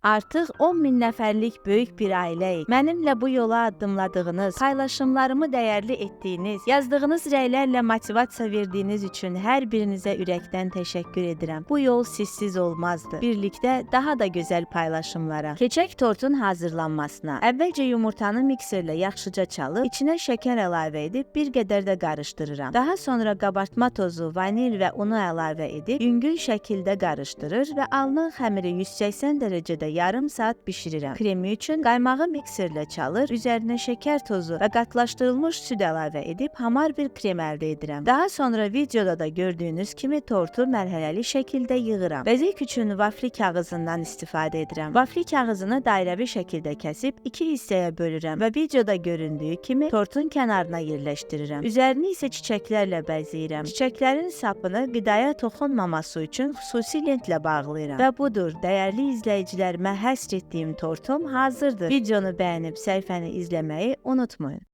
Artıq 10 min nəfərlik böyük bir ailəyik. Mənimlə bu yola addımladığınız, paylaşımlarımı dəyərli etdiyiniz, yazdığınız rəylərlə motivasiya verdiyiniz üçün hər birinizə ürəkdən təşəkkür edirəm. Bu yol sizsiz olmazdı. Birlikdə daha da gözəl paylaşımlara. Keçək tortun hazırlanmasına. Əvvəlcə yumurtanı mikserlə yaxşıca çalıb, içinə şəkər əlavə edib bir qədər də qarışdırıram. Daha sonra qabartma tozu, vanil və unu əlavə edib yüngül şəkildə qarışdırır və alınan xəmiri 180 dərəcədə yarım saat bişirirəm. Kremi üçün qaymağı mikserlə çalır, üzərinə şəkər tozu və qatlaşdırılmış süd əlavə edib hamar bir krem əldə edirəm. Daha sonra videoda da gördüyünüz kimi tortu mərhələli şəkildə yığıram. Bəzək üçün vafli kağızından istifadə edirəm. Vafli kağızını dairəvi şəkildə kəsib iki hissəyə bölürəm və videoda göründüyü kimi tortun kənarına yerləşdirirəm. Üzərini isə çiçəklərlə bəzəyirəm. Çiçəklərin sapını qidaya toxunmaması üçün xüsusi lentlə bağlayıram. Və budur, dəyərli izləyicilərimə həsr etdiyim tortum hazırdır. Videonu bəyənib səhifəni izləməyi unutmayın.